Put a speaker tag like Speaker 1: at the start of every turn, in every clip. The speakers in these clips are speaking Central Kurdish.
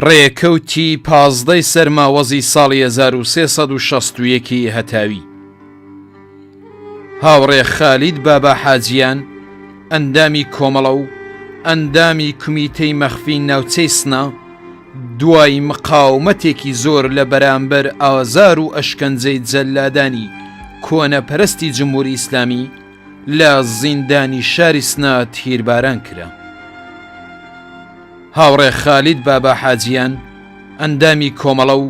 Speaker 1: ڕێکەوتی پازدەی سەرماوەزی ساڵی 1361 ی هەتاوی. هاوڕێ خالید باباحاجیان ئەندامی کۆمەڵە و ئەندامی کومیتەی مەخفی ناوچەی سنە دوای مقاومەتێکی زۆر لە بەرامبەر ئازار و ئەشکەنجەی جەلادانی کۆنەپەرستی جمهوری ئیسلامی لە زیندانی شاری سنە تیرباران کرا. هاوڕێ خالید باباحاجیان ئەندامی کۆمەڵە و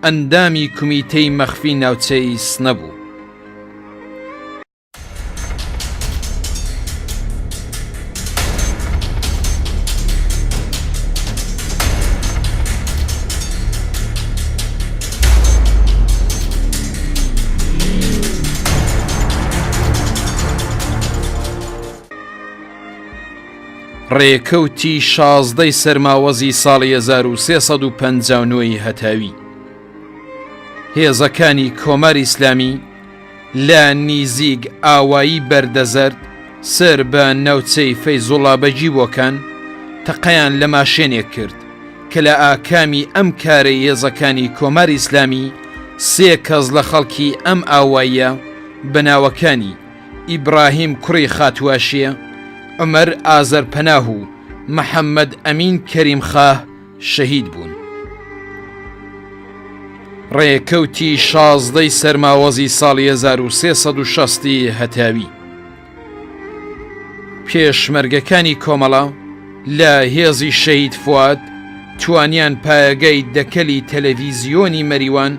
Speaker 1: ئەندامی کومیتەی مەخفی ناوچەی سنە بوو. ڕێکەوتی شازدەی سەرماوەزی ساڵی 1359 ی هەتاوی هێزەکانی کۆماری ئیسلامی لە نیزیک ئاوایی بەردەزەرد سەر بە ناوچەی فەیزوڵابەگی بۆکان تەقەیان لە ماشێنێک کرد کە لە ئاکامی ئەم کارەی هێزەکانی کۆماری ئیسلامی سێ کەس لە خەڵکی ئەم ئاواییە بە ناوەکانی ئیبراهیم کوڕی خاتواشێ، عومەر ئازەرپەناه و محەممەد ئەمین کەریمخاه شەهید بوون. ڕێکەوتی شازدەی سەرماوەزی ساڵی 1360 ی هەتاوی پێشمەرگەکانی کۆمەڵە لە هێزی شەهید فواد توانیان پایەگای دەکەلی تەلەڤیزیۆنی مەریوان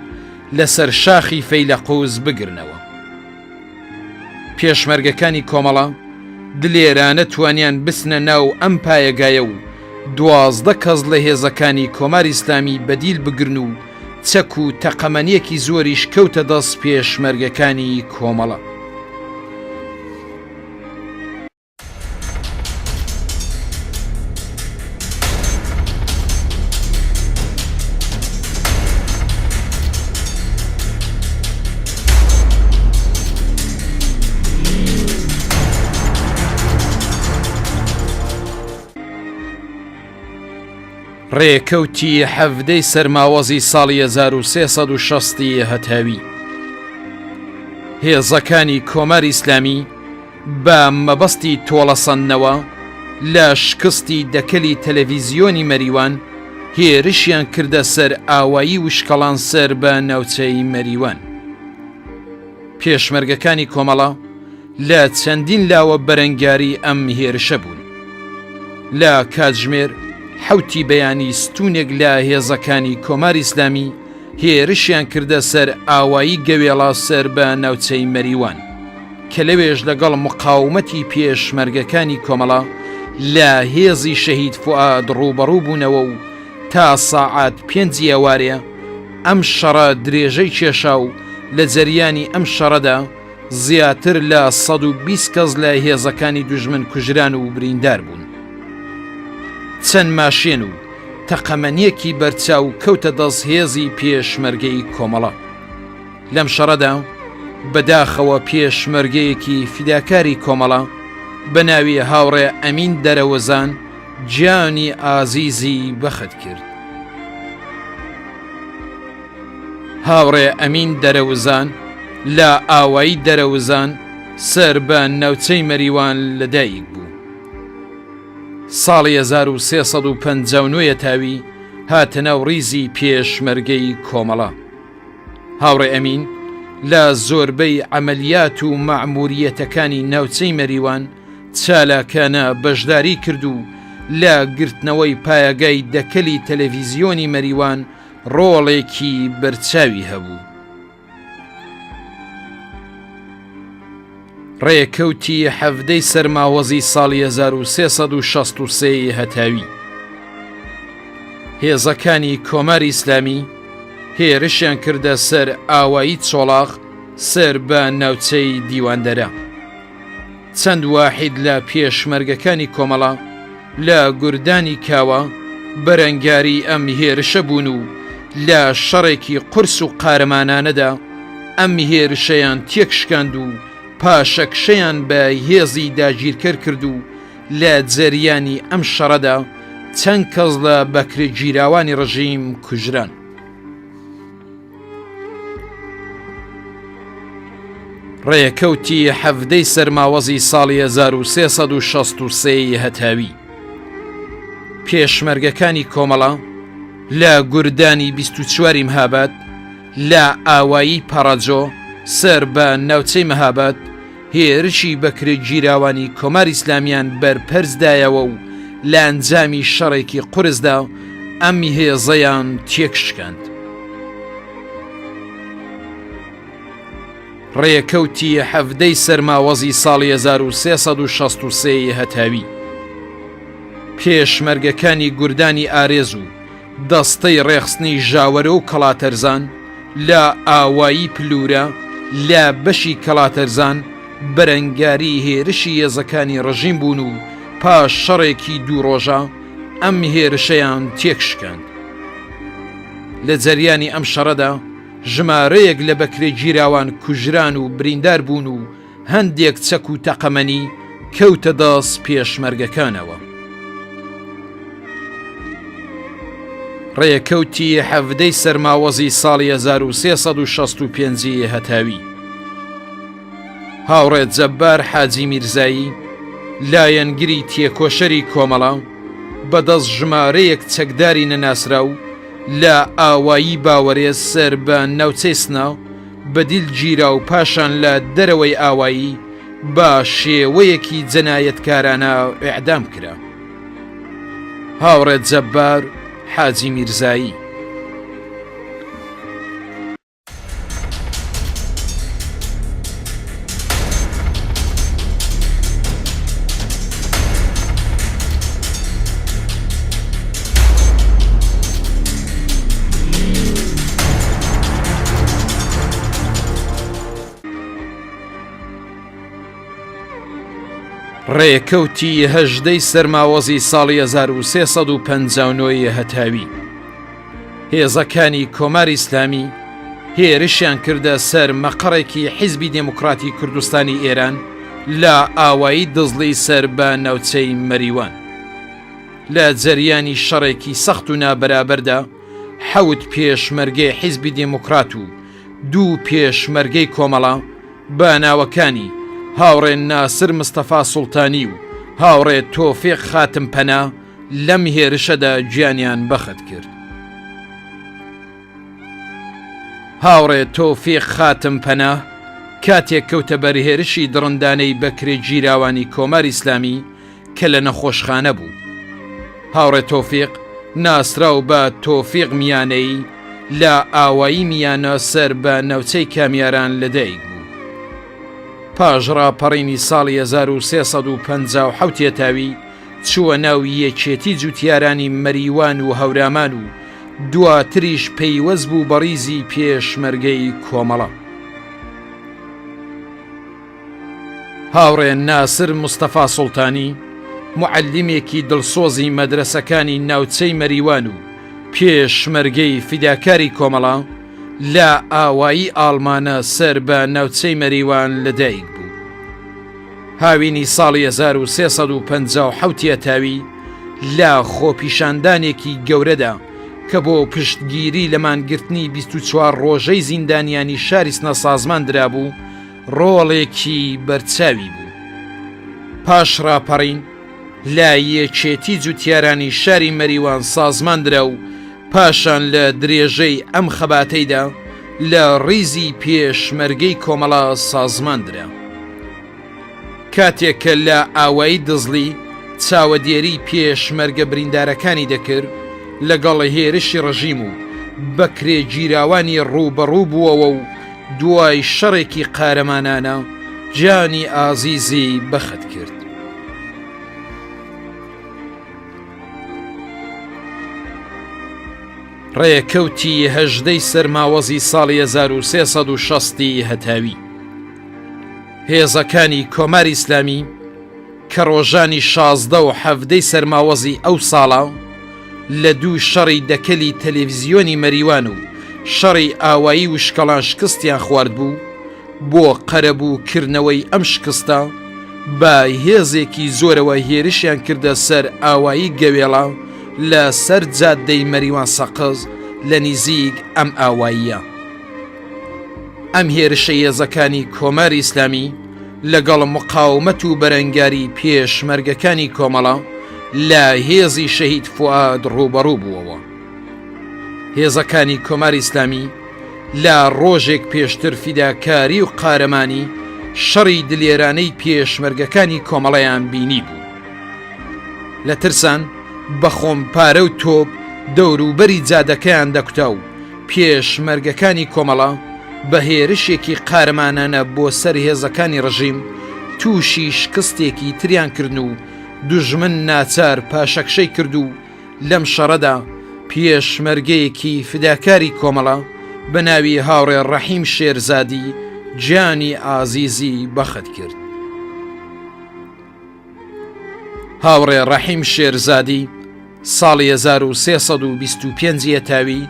Speaker 1: لەسەر شاخی فەیلەقوز بگرنەوە. پێشمەرگەکانی کۆمەڵە دلێرانە توانیان بچنە ناو ئەم پایەگایە و 12 کەس لە هێزەکانی کۆماری ئیسلامی بەدیل بگرن و چەک و تەقەمەنیەکی زۆریش کەوتە دەست پێشمەرگەکانی کۆمەڵە. ڕێکەوتی حەڤدەی سەرماوەزی ساڵی 1360 ی هەتاوی هێزەکانی کۆماری ئیسلامی بە مەبەستی تۆڵەسەندنەوە لە شکستی دەکەلی تەلەڤیزیۆنی مەریوان هێرشیان کردە سەر ئاوایی وشکەڵان سەر بە ناوچەی مەریوان. پێشمەرگەکانی کۆمەڵە لە چەندین لاوە بەرەنگاری ئەم هێرشە بوون. لە کاتژمێر حەوتی بەیانی ستوونێک لە هێزەکانی کۆماری ئیسلامی هێرشیان کردە سەر ئاوایی گەوێڵا سەر بە ناوچەی مەریوان کە لەوێش لەگەڵ مقاومەتی پێشمەرگەکانی کۆمەڵە لە هێزی شەهید فوئاد ڕووبەڕوو بوونەوە و تا ساعات پێنجی ئێوارێ ئەم شەڕە درێژەی کێشا و لە جەریانی ئەم شەڕەدا زیاتر لە 120 کەس لە هێزەکانی دوژمن کوژران و بریندار بوون. چەند ماشێن و تەقەمەنیەکی بەرچاو کەوتە دەست هێزی پێشمەرگەی کۆمەڵە. لەم شەڕەدا بەداخەوە پێشمەرگەیەکی فیداکاری کۆمەڵە بە ناوی هاوڕێ ئەمین دەرەوەزان گیانی ئازیزی بەخت کرد. هاوڕێ ئەمین دەرەوزان لە ئاوایی دەرەوزان سەر بە ناوچەی مەریوان لەدایک بوو. ساڵی 1359 یەتاوی هاتە ناو ڕیزی پێشمەرگەی کۆمەڵە. هاوڕێ ئەمین لە زۆربەی عەمەلیات و مەعموریەتەکانی ناوچەی مەریوان چالاکانە بەشداری کرد و لە گرتنەوەی پایەگای دەکەلی تەلەڤیزیۆنی مەریوان ڕۆڵێکی بەرچاوی هەبوو. ڕێکەوتی حەڤدەی سەرماوەزی ساڵی 1363 ی هەتاوی هێزەکانی کۆماری ئیسلامی هێرشیان کردە سەر ئاوایی چۆڵاغ سەر بە ناوچەی دیواندەرە. چەند واحید لە پێشمەرگەکانی کۆمەڵە لە گوردانی کاوە بەرەنگاری ئەم هێرشە بوون و لە شەڕێکی قورس و قارەمانانەدا ئەم هێرشەیان تێکشکاند و پاشەکشەیان بە هێزی داگیرکەر کرد و لە جەریانی ئەم شەڕەدا. چەند کەس لە بەکرێگیراوانی ڕژیم کوژران. ڕێکەوتی حەڤدەی سەرماوەزی ساڵی 1363 ی هەتاوی پێشمەرگەکانی کۆمەڵە لە گوردانی 24 ی مهاباد لە ئاوایی پەڕەجۆ سەر بە ناوچەی مهاباد هێرشی بەکرێگیراوانی کۆماری ئیسلامیان بەرپەرچ دایەوە و لە ئەنجامی شەڕێکی قورسدا ئەم هێزەیان تێکشکاند. ڕێکەوتی حەڤدەی سەرماوەزی ساڵی 1363 ی هەتاوی پێشمەرگەکانی گوردانی ئارێز و دەستەی ڕێخستنی ژاوەرۆ و کەڵاتەرزان لە ئاوایی پلوورە لە بەشی کەڵاتەرزان بەرەنگاری هێرشی هێزەکانی ڕژیم بوون و پاش شەڕێکی دوو ڕۆژە ئەم هێرشەیان تێکشکاند. لە جەریانی ئەم شەڕەدا ژمارەیەک لە بەکرێگیراوان کوژران و بریندار بوون و هەندێک چەک و تەقەمەنی کەوتە دەست پێشمەرگەکانەوە. ڕێکەوتی حەڤدەی سەرماوەزی ساڵی 1365 ی هەتاوی هاوڕێ جەبار حاجی میرزایی لایەنگری تێکۆشەری کۆمەڵە بەدەست ژمارەیەک چەکداری نەناسراو لە ئاوایی باوەرێز سەر بە ناوچەی سنە بە دیل گیرا و پاشان لە دەرەوەی ئاوایی بە شێوەیەکی جەنایەتکارانە ئێعدام کرا. هاوڕێ جەبار حاجی میرزایی. ڕێکەوتی هەژدەی سەرماوەزی ساڵی 1359 ی هەتاوی هێزەکانی کۆماری ئیسلامی هێرشیان کردە سەر مەقەڕێکی حیزبی دێموکڕاتی کوردستانی ئێران لە ئاوایی دزڵی سەر بە ناوچەی مەریوان. لە جەریانی شەڕێکی سەخت و نابەرابەردا حەوت پێشمەرگەی حیزبی دێموکڕات و دوو پێشمەرگەی کۆمەڵە بە ناوەکانی هاوڕێ ناسر مستەفا سوڵتانی و هاوڕێ تۆفیق خاتمپەنا لەم هێرشەدا گیانیان بەخت کرد. هاوڕێ تۆفیق خاتم پەنا کاتێک کەوتە بەر هێرشی دڕندانەی بەکرێگیراوانی کۆماری ئیسلامی کە لە نەخۆشخانە بوو. هاوڕێ تۆفیق ناسراو بە تۆفیق میانەیی لە ئاوایی میانە سەر بە ناوچەی کامیاران لەدایک بوو. پاش ڕاپەڕینی ساڵی 1357 یەتاوی چووە ناو یەکێتی جوتیارانی مەریوان و هەورامان و دواتریش پەیوەست بوو بە ڕیزی پێشمەرگەی کۆمەڵە. هاوڕێ ناسر مستەفا سوڵتانی، موعەلیمێکی دڵسۆزی مەدرەسەکانی ناوچەی مەریوان و پێشمەرگەی فیداکاری کۆمەڵە، لە ئاوایی ئاڵمانە سەر بە ناوچەی مەریوان لەدایک بوو. هاوینی ساڵی 1357 یەتاوی لە خۆپیشاندانێکی گەورەدا کە بۆ پشتگیری لە مانگرتنی 24 ڕۆژەی زیندانیانی شاری سنە سازمان درابوو، ڕۆڵێکی بەرچاوی بوو. پاش ڕاپەڕین لە یەکێتی جوتیارانی شاری مەریوان سازمان درا و پاشان لە درێژەی ئەم خەباتەیدا لە ڕیزی پێشمەرگەی کۆمەڵە سازمان درا. کاتێک کە لە ئاوایی دزڵی چاوەدێری پێشمەرگە بریندارەکانی دەکرد، لەگەڵ هێرشی ڕژیم و بەکرێگیراوانی ڕووبەڕوو بووەوە و دوای شەڕێکی قارەمانانە گیانی ئازیزی بەخت کرد. ڕێکەوتی هەژدەی سەرماوەزی ساڵی 1360 ی هەتاوی هێزەکانی کۆماری ئیسلامی کە ڕۆژانی 16 و حەڤدەی سەرماوەزی ئەو ساڵە لە دوو شەڕی دەکەلی تەلەڤزیۆنی مەریوان و شەڕی ئاوایی وشکەڵان شکستیان خواردبوو، بۆ قەرەبوو کردنەوەی ئەم شکستە بە هێزێکی زۆرەوە هێرشیان کردە سەر ئاوایی گەوێڵە. لە سەر جادەی مەریوان سەقز لە نیزیک ئەم ئاواییە. ئەم هێرشە هێزەکانی کۆماری ئیسلامی لەگەڵ مقاومەت و بەرەنگاری پێشمەرگەکانی کۆمەڵە لە هێزی شەهید فوئاد ڕووبەڕوو بووەوە. هێزەکانی کۆماری ئیسلامی لە ڕۆژێک پێشتر فیداکاری و قارەمانی شەڕی دلێرانەی پێشمەرگەکانی کۆمەڵەیان بینی بوو. لە ترسان بە خۆمپارە و تۆپ دەوروبەری جادەکەیان دەکوتا و پێشمەرگەکانی کۆمەڵە بە هێرشێکی قارەمانانە بۆ سەر هێزەکانی ڕژیم تووشی شکستێکی تریان کردن و دوژمن ناچار پاشەکشەی کرد و لەم شەڕەدا پێشمەرگەیەکی فیداکاری کۆمەڵە بە ناوی هاوڕێ ڕەحیم شێرزادی گیانی ئازیزی بەخت کرد. هاوڕێ ڕەحیم شێرزادی ساڵی 1325 یەتاوی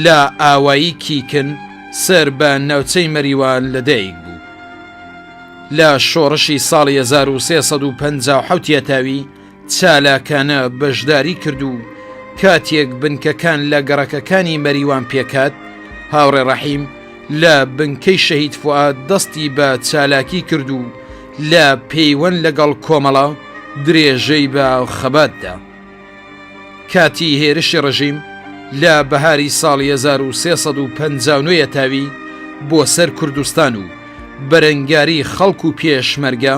Speaker 1: لە ئاوایی کیکن سەر بە ناوچەی مەریوان لەدایک بوو. لە شۆڕشی ساڵی 1357 یەتاوی چالاکانە بەشداری کرد و کاتێک بنکەکان لە گەڕەکەکانی مەریوان پێکهات، هاوڕێ ڕەحیم لە بنکەی شەهید فوئاد دەستی بە چالاکی کرد و لە پەیوەند لەگەڵ کۆمەڵە درێژەی بە خەبات دا. کاتی هێرشی ڕژیم لە بەهاری ساڵی 1359 یەتاوی بۆ سەر کوردستان و بەرەنگاری خەڵک و پێشمەرگە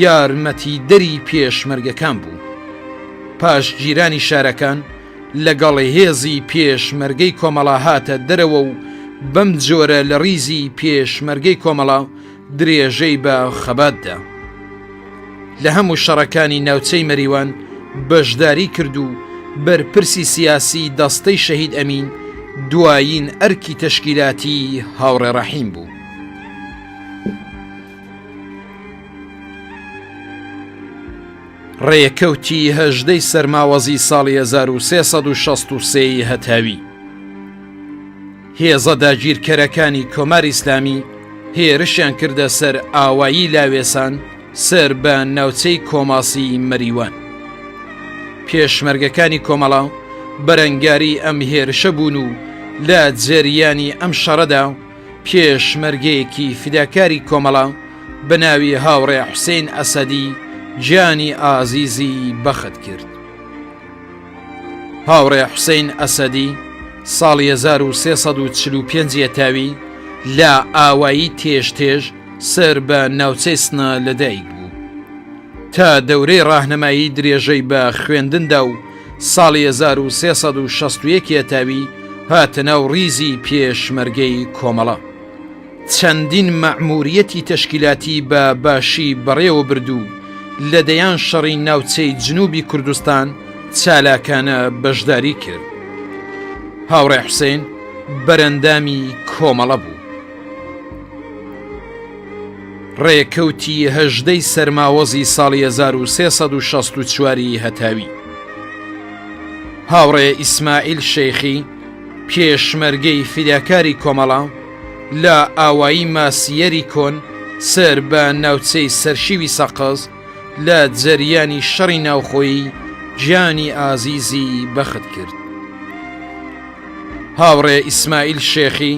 Speaker 1: یارمەتیدەری پێشمەرگەکان بوو. پاش گیرانی شارەکان لەگەڵ هێزی پێشمەرگەی کۆمەڵە هاتە دەرەوە و بەم جۆرە لە ڕیزی پێشمەرگەی کۆمەڵە درێژەی بە خەبات دا. لە هەموو شەڕەکانی ناوچەی مەریوان بەشداری کرد و بەرپرسی سیاسی دەستەی شەهید ئەمین دوایین ئەرکی تەشکیلاتی هاوڕێ ڕەحیم بوو. ڕێکەوتی هەژدەی سەرماوەزی ساڵی 1363 ی هەتاوی هێزە داگیرکەرەکانی کۆماری ئیسلامی هێرشیان کردە سەر ئاوایی لاوێسان سەر بە ناوچەی کۆماسی مەریوان. پێشمەرگەکانی کۆمەڵە بەرەنگاری ئەم هێرشە بوون و لە جەریانی ئەم شەڕەدا پێشمەرگەیەکی فیداکاری کۆمەڵە بە ناوی هاوڕێ حوسین ئەسەدی گیانی ئازیزی بەخت کرد. هاوڕێ حوسین ئەسەدی ساڵی 1345 یەتاوی لە ئاوایی تێژ تێژ سەر بە ناوچەی سنە لەدایک بوو. تا دەورەی ڕاهنمایی درێژەی بە خوێندندا و ساڵی 1361 یەتاوی هاتە ناو ڕیزی پێشمەرگەی کۆمەڵە. چەندین مەئموریەتی تەشکیلاتی بە باشی بەڕێوە برد و لە دەیان شەڕی ناوچەی جنوبی کوردستان چالاکانە بەشداری کرد. هاوڕێ حوسێن بەرەندامی کۆمەڵە بوو. ڕێکەوتی هەژدەی سەرماوەزی ساڵی 1364 ی هەتاوی. هاوڕێ ئیسماعیل شێخی پێشمەرگەی فیداکاری کۆمەڵە لە ئاوایی ماسییەری کۆن سەر بە ناوچەی سەرشیوی سەقز لە جەریانی شەڕی ناوخۆیی گیانی ئازیزی بەخت کرد. هاوڕێ ئیسماعیل شێخی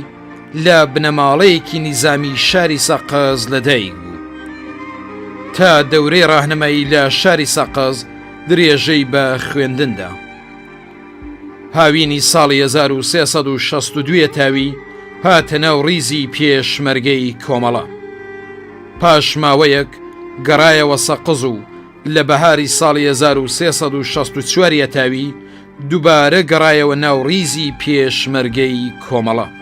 Speaker 1: لە بنەماڵەیەکی نیزامی شاری سەقز لەدایک بوو. تا دەورەی ڕاهنمایی لە شاری سەقز درێژەی بە خوێندن دا. هاوینی ساڵی 1362 تاوی هاتە ناو ڕیزی پێشمەرگەی کۆمەڵە. پاش ماوەیەک گەڕایەوە سەقز و لە بەهاری ساڵی 1364 یەتاوی دووبارە گەڕایەوە ناو ڕیزی پێشمەرگەی کۆمەڵە.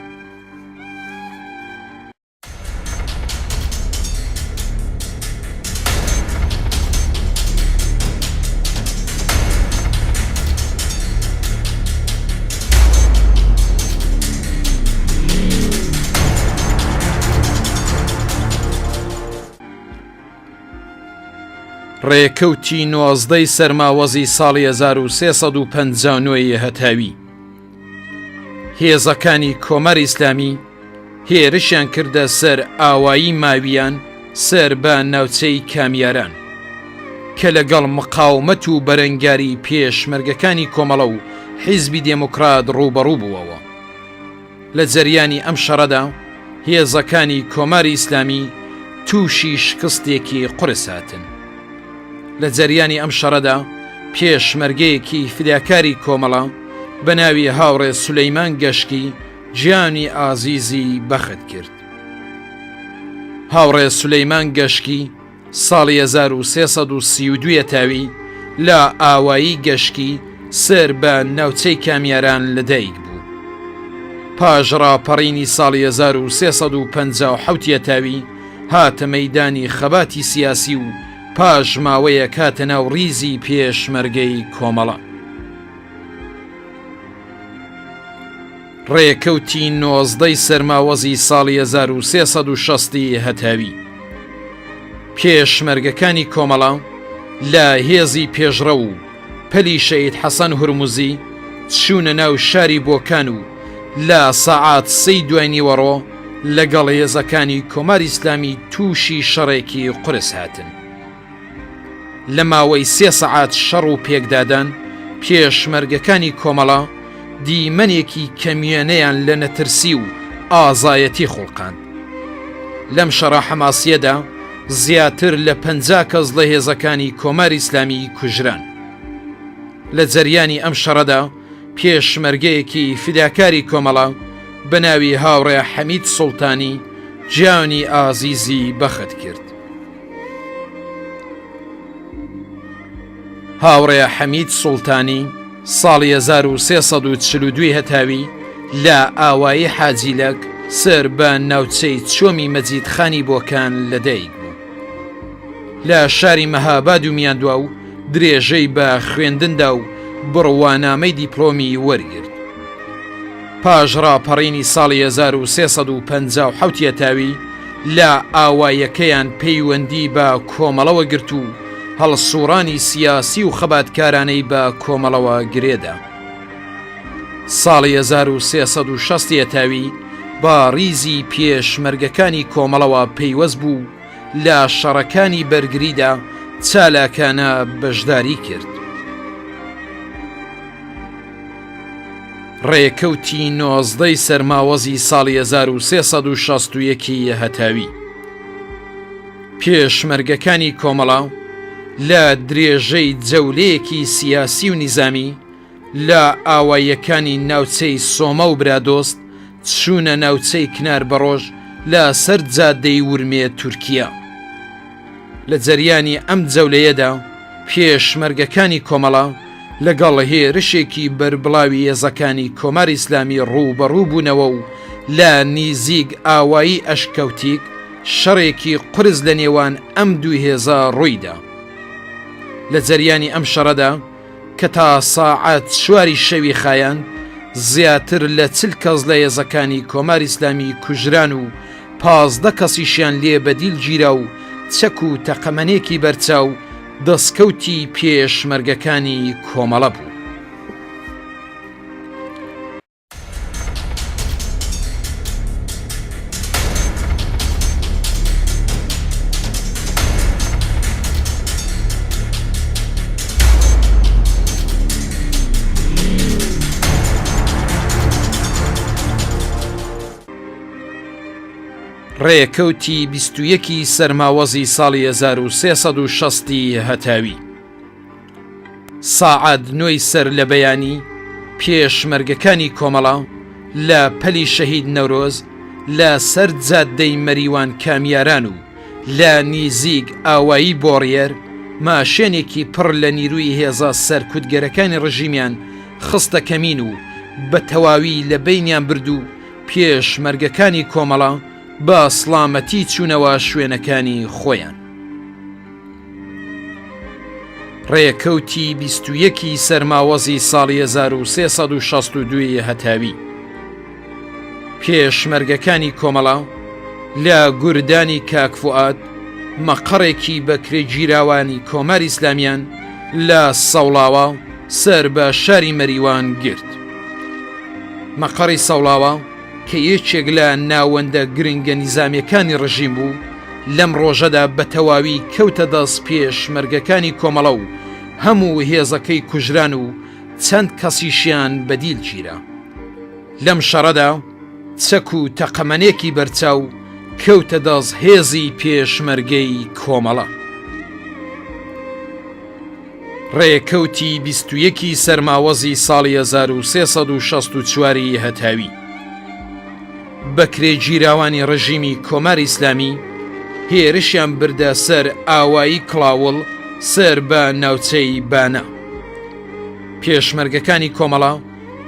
Speaker 1: ڕێکەوتی نۆزدەی سەرماوەزی ساڵی 1359 ی هەتاوی هێزەکانی کۆماری ئیسلامی هێرشیان کردە سەر ئاوایی ماویان سەر بە ناوچەی کامیاران. کە لەگەڵ مقاومەت و بەرەنگاری پێشمەرگەکانی کۆمەڵە و حیزبی دێموکرات ڕووبەڕوو بووەوە. لە جەریانی ئەم شەڕەدا هێزەکانی کۆماری ئیسلامی تووشی شکستێکی قورس هاتن. لە جەریانی ئەم شەڕەدا پێشمەرگەیەکی فیداکاری کۆمەڵە بە ناوی هاوڕێ سولەیمان گەشکی گیانی ئازیزی بەخت کرد. هاوڕێ سولەیمان گەشکی ساڵی 1332 تاوی لە ئاوایی گەشکی سەر بە ناوچەی کامیاران لەدایک بوو. پاش ڕاپەڕینی ساڵی 1357 یەتاوی هاتە مەیدانی خەباتی سیاسی و پاش ماوەیەک هاتە ناو ڕیزی پێشمەرگەی کۆمەڵە. ڕێکەوتی نۆزدەی سەرماوەزی ساڵی 1360 ی هەتاوی پێشمەرگەکانی کۆمەڵە لە هێزی پێشڕەو و پەلی شەهید حەسەن هورموزی چوونە ناو شاری بۆکان و لە سەعات سێی دوای نیوەڕۆ لەگەڵ هێزەکانی کۆماری ئیسلامی تووشی شەڕێکی قورس هاتن. لە ماوەی سێ سەعات شەڕ و پێکدادان، پێشمەرگەکانی کۆمەڵە دیمەنێکی کەموێنەیان لە نەترسی و ئازایەتی خوڵقاند. لەم شەڕە حەماسییەدا زیاتر لە 50 کەس لە هێزەکانی کۆماری ئیسلامی کوژران. لە جەریانی ئەم شەڕەدا پێشمەرگەیەکی فیداکاری کۆمەڵە بە ناوی هاوڕێ حەمید سوڵتانی گیانی ئازیزی بەخت کرد. هاوڕێ حەمید سوڵتانی ساڵی 1342 هەتاوی لە ئاوایی حاجیلەک سەر بە ناوچەی چۆمی مەجیدخانی بۆکان لەدایک بوو. لە شاری مەهاباد و میاندواو درێژەی بە خوێندندا و بڕوانامەی دیپلۆمی وەرگرت. پاش ڕاپەڕینی ساڵی 1357 یەتاوی لە ئاواییەکەیان پەیوەندی بە کۆمەڵەوە گرت و هەڵسوڕانی سیاسی و خەباتکارانەی بە کۆمەڵەوە گرێدا. ساڵی 1360 یەتاوی بە ڕیزی پێشمەرگەکانی کۆمەڵەوە پەیوەست بوو و لە شەڕەکانی بەرگریدا چالاکانە بەشداری کرد. ڕێکەوتی نۆزدەی سەرماوەزی ساڵی 1361 ی هەتاوی پێشمەرگەکانی کۆمەڵە لە درێژەی جەولەیەکی سیاسی و نیزامی لە ئاواییەکانی ناوچەی سۆما و برادۆست چوونە ناوچەی کنار بەڕۆژ لە سەر جادەی ورمێ تورکیا. لە جەریانی ئەم جەولەیەدا پێشمەرگەکانی کۆمەڵە لەگەڵ هێرشێکی بەربڵاوی هێزەکانی کۆماری ئیسلامی ڕووبەڕوو بوونەوە و لە نیزیک ئاوایی ئەشکەوتیک شەڕێکی قورس لە نێوان ئەم دوو هێزە ڕوویدا. لە جەریانی ئەم شەڕەدا کە تا ساعەت چواری شەوی خایاند، زیاتر لە 40 کەس لە هێزەکانی کۆماری ئیسلامی کوژران و 15 کەسیشیان لێ بە دیل گیرا و چەک و تەقەمەنێکی بەرچاو دەستکەوتی پێشمەرگەکانی کۆمەڵە بوو. ڕێکەوتی 21 ی سەرماوەزی ساڵی 1360 ی هەتاوی. ساعات نۆی سەر لە بەیانی پێشمەرگەکانی کۆمەڵە لە پەلی شەهید نەورۆز لە سەر جادەی مەریوان کامیاران و لە نیزیک ئاوایی بۆڕیەر ماشێنێکی پڕ لە نیروی هێزە سەرکوتگەرەکانی ڕژیمیان خستە کەمین و بە تەواوی لە بەینیان برد و پێشمەرگەکانی کۆمەڵە بە سڵامەتی چوونەوە شوێنەکانی خۆیان. ڕێکەوتی 21 ی سەرماوەزی ساڵی 1362 ی هەتاوی پێشمەرگەکانی کۆمەڵە لە گوردانی کاک فوئاد مەقەڕێکی بەکرێگیراوانی کۆماری ئیسلامیان لە سەوڵاوا سەر بە شاری مەریوان گرت. مەقەڕی سەوڵاوا کە یەکێک لە ناوەندە گرنگە نیزامیەکانی ڕژیم بوو، لەم ڕۆژەدا بە تەواوی کەوتە دەست پێشمەرگەکانی کۆمەڵە و هەموو هێزەکەی کوژران و چەند کەسیشیان بە دیل گیرا. لەم شەڕەدا چەک و تەقەمەنێکی بەرچاو کەوتە دەست هێزی پێشمەرگەی کۆمەڵە. ڕێکەوتی 21 ی سەرماوەزی ساڵی 1364 ی هەتاوی بەکرێگیراوانی ڕژیمی کۆماری ئیسلامی هێرشیان بردە سەر ئاوایی کڵاوڵ سەر بە ناوچەی بانە. پێشمەرگەکانی کۆمەڵە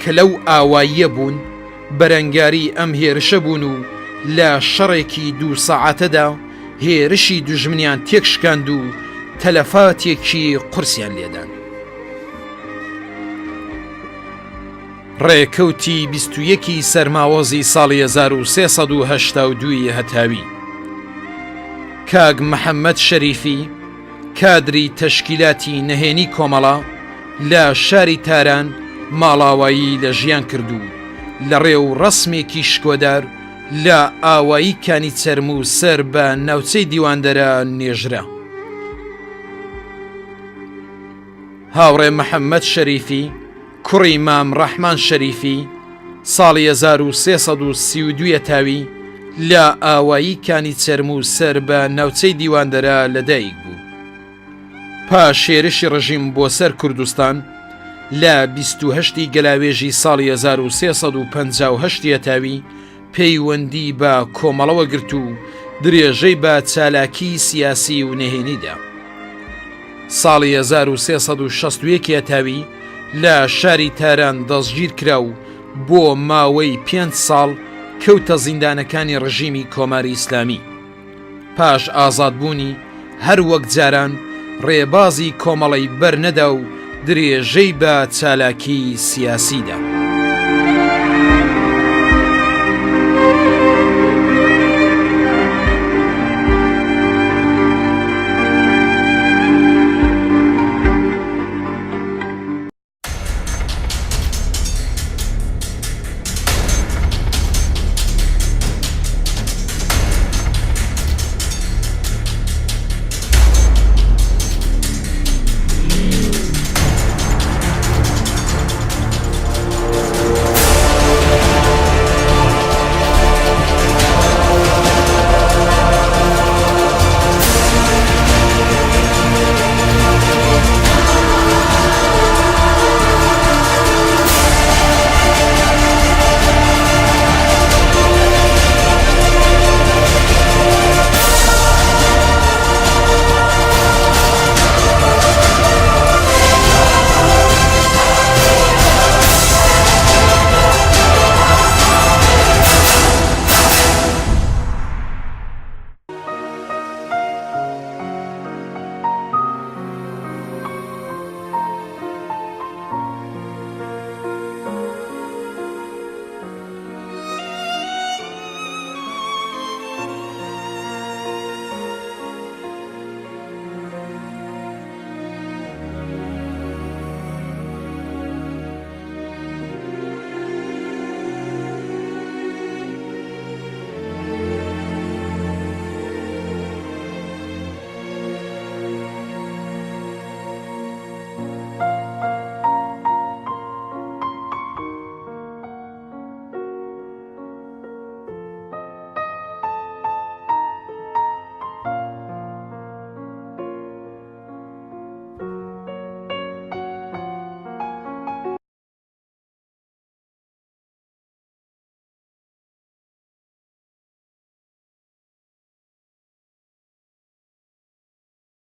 Speaker 1: کە لەو ئاواییە بوون بەرەنگاری ئەم هێرشە بوون و لە شەڕێکی دوو سەعاتەدا هێرشی دوژمنیان تێکشکاند و تەلەفاتێکی قورسیان لێدان. ڕێکەوتی 21 ی سەرماوەزی ساڵی 1382 ی هەتاوی کاک محەممەد شەریفی کادری تەشکیلاتی نەهێنی کۆمەڵە لە شاری تاران ماڵاوایی لە ژیان کرد و لە ڕێ و ڕەسمێکی شکۆدار لە ئاوایی کانی چەرموو سەر بە ناوچەی دیواندەرە نێژرا. هاوڕێ محەممەد شەریفی کوڕی مام ڕەحمان شەریفی ساڵی 1332 تاوی لە ئاوایی کانی چەرموو سەر بە ناوچەی دیواندەرە لەدایک بوو. پاش هێرشی ڕژیم بۆ سەر کوردستان لە 28 ی گەلاوێژی ساڵی 1358 یەتاوی پەیوەندی بە کۆمەڵەوە گرت و درێژەی بە چالاکیی سیاسی و نهێنی دا. ساڵی 1361 یەتاوی لە شاری تاران دەستگیر کرا و بۆ ماوەی پێنج ساڵ کەوتە زیندانەکانی ڕژیمی کۆماری ئیسلامی. پاش ئازادبوونی، هەر وەک جاران ڕێبازی کۆمەڵەی بەرنەدا و درێژەی بە چالاکیی سیاسی دا.